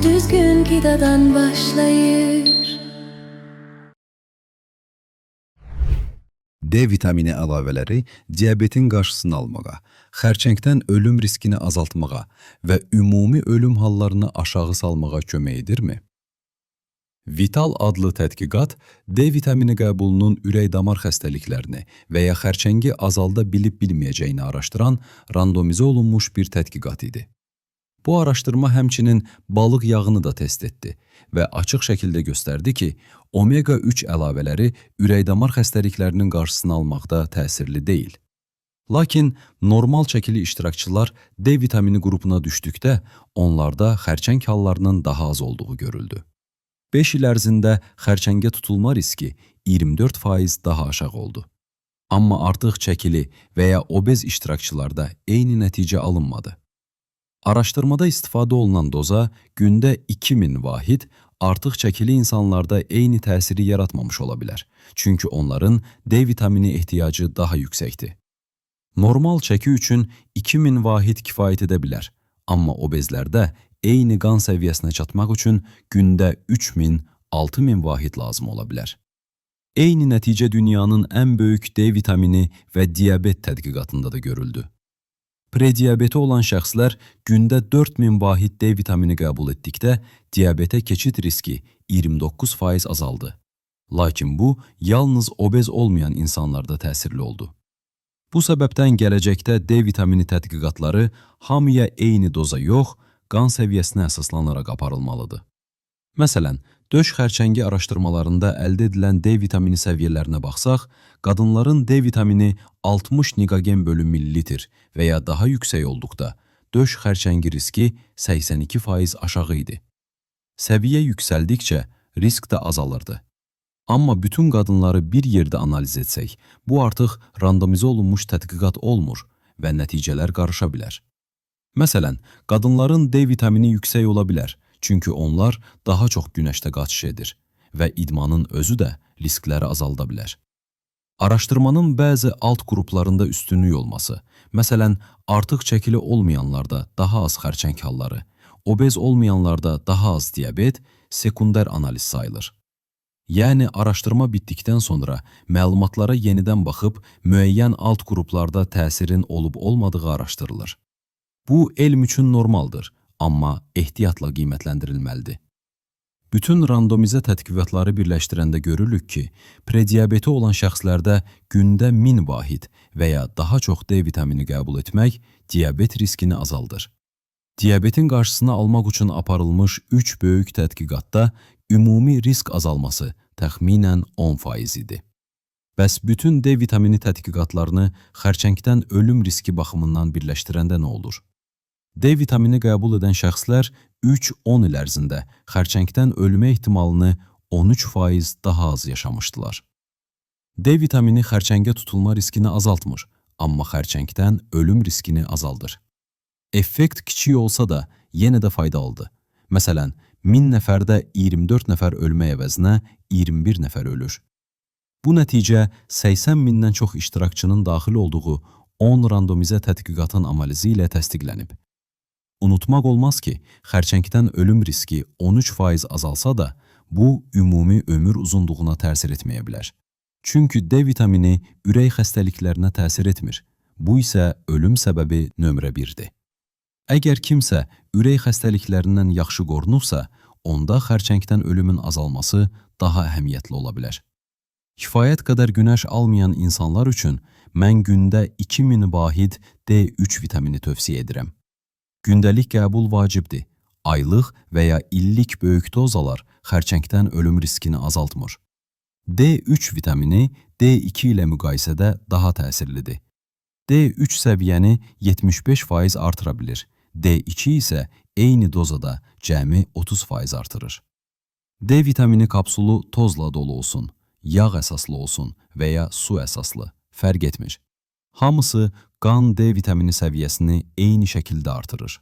Düzgün qidadan başlayır. D vitamini əlavələri diabetin qarşısını almağa, xərçəngdən ölüm riskini azaltmağa və ümumi ölüm hallarını aşağı salmağa kömək edirmi? Vital adlı tədqiqat D vitamini qəbulunun ürək-damar xəstəliklərini və ya xərçəngi azalda bilib-bilməyəcəyini araşdıran randomizə olunmuş bir tədqiqat idi. Bu araşdırma həmçinin balıq yağını da test etdi və açıq şəkildə göstərdi ki, omega-3 əlavələri ürək-damar xəstəliklərinin qarşısını almaqda təsirli deyil. Lakin normal çəkili iştirakçılar D vitamini qrupuna düşdükdə onlarda xərçəng hallarının daha az olduğu görüldü. 5 il ərzində xərçəngə tutulma riski 24% daha aşağı oldu. Amma artıq çəkili və ya obez iştirakçılarda eyni nəticə alınmadı. Araşdırmada istifadə olunan doza gündə 2000 vahid artıq çəkili insanlarda eyni təsiri yaratmamış ola bilər. Çünki onların D vitamini ehtiyacı daha yüksəkdir. Normal çəki üçün 2000 vahid kifayət edə bilər. Amma obezlərdə eyni qan səviyyəsinə çatmaq üçün gündə 3000-6000 vahid lazım ola bilər. Eyni nəticə dünyanın ən böyük D vitamini və diabet tədqiqatında da görüldü. Prediabeti olan şəxslər gündə 4000 vahid D vitamini qəbul etdikdə diabetə keçid riski 29% azaldı. Lakin bu yalnız obez olmayan insanlarda təsirli oldu. Bu səbəbdən gələcəkdə D vitamini tədqiqatları hamıya eyni doza yox, qan səviyyəsinə əsaslanaraq aparılmalıdır. Məsələn, döş xərçəngi araşdırmalarında əldə edilən D vitamini səviyyələrinə baxsaq, qadınların D vitamini 60 nikogen bölü millilitr və ya daha yüksək olduqda döş xərçəngi riski 82% aşağı idi. Səviyyə yüksəldikcə risk də azalırdı. Amma bütün qadınları bir yerdə analiz etsək, bu artıq randomizə olunmuş tədqiqat olmur və nəticələr qarışa bilər. Məsələn, qadınların D vitamini yüksək ola bilər, çünki onlar daha çox günəşdə qaçış edir və idmanın özü də riskləri azalda bilər. Araşdırmanın bəzi alt qruplarında üstünlük olması, məsələn, artıq çəkili olmayanlarda daha az xərçəng halları, obez olmayanlarda daha az diabet sekundər analiz sayılır. Yəni araşdırma bitdikdən sonra məlumatlara yenidən baxıb müəyyən alt qruplarda təsirin olub-olmadığı araşdırılır. Bu elm üçün normaldır, amma ehtiyatla qiymətləndirilməlidir. Bütün randomizə tədqiqatları birləşdirəndə görürük ki, prediabeti olan şəxslərdə gündə 1000 vahid və ya daha çox D vitamini qəbul etmək diabet riskini azaldır. Diabetin qarşısını almaq üçün aparılmış 3 böyük tədqiqatda ümumi risk azalması təxminən 10% idi. Bəs bütün D vitamini tədqiqatlarını xərçəngdən ölüm riski baxımından birləşdirəndə nə olur? D vitamini qəbul edən şəxslər 3-10 il ərzində xərçəngdən ölmə ehtimalını 13% daha az yaşamışdılar. D vitamini xərçəngə tutulma riskini azaltmır, amma xərçəngdən ölüm riskini azaldır. Effekt kiçik olsa da yenə də faydalıdır. Məsələn, 1000 nəfərdə 24 nəfər ölmək əvəzinə 21 nəfər ölür. Bu nəticə 80 mindən çox iştirakçının daxil olduğu 10 randomizə tədqiqatın analizi ilə təsdiqlənib. Unutmaq olmaz ki, xərçəngdən ölüm riski 13% azalsa da, bu ümumi ömür uzunluğuna təsir etməyə bilər. Çünki D vitamini ürək xəstəliklərinə təsir etmir. Bu isə ölüm səbəbi nömrə 1-dir. Əgər kimsə ürək xəstəliklərindən yaxşı qorunubsa, onda xərçəngdən ölümün azalması daha əhəmiyyətli ola bilər. Kifayət qədər günəş almayan insanlar üçün mən gündə 2000 vahid D3 vitamini tövsiyə edirəm. Gündəlik qəbul vacibdir. Aylıq və ya illik böyük dozalar xərçəngdən ölüm riskini azaltmır. D3 vitamini D2 ilə müqayisədə daha təsirlidir. D3 səviyyəni 75% artıra bilir. D2 isə eyni dozada cəmi 30% artırır. D vitamini kapsulu tozla dolu olsun, yağ əsaslı olsun və ya su əsaslı, fərq etmir. Hamısı qan D vitamini səviyyəsini eyni şəkildə artırır.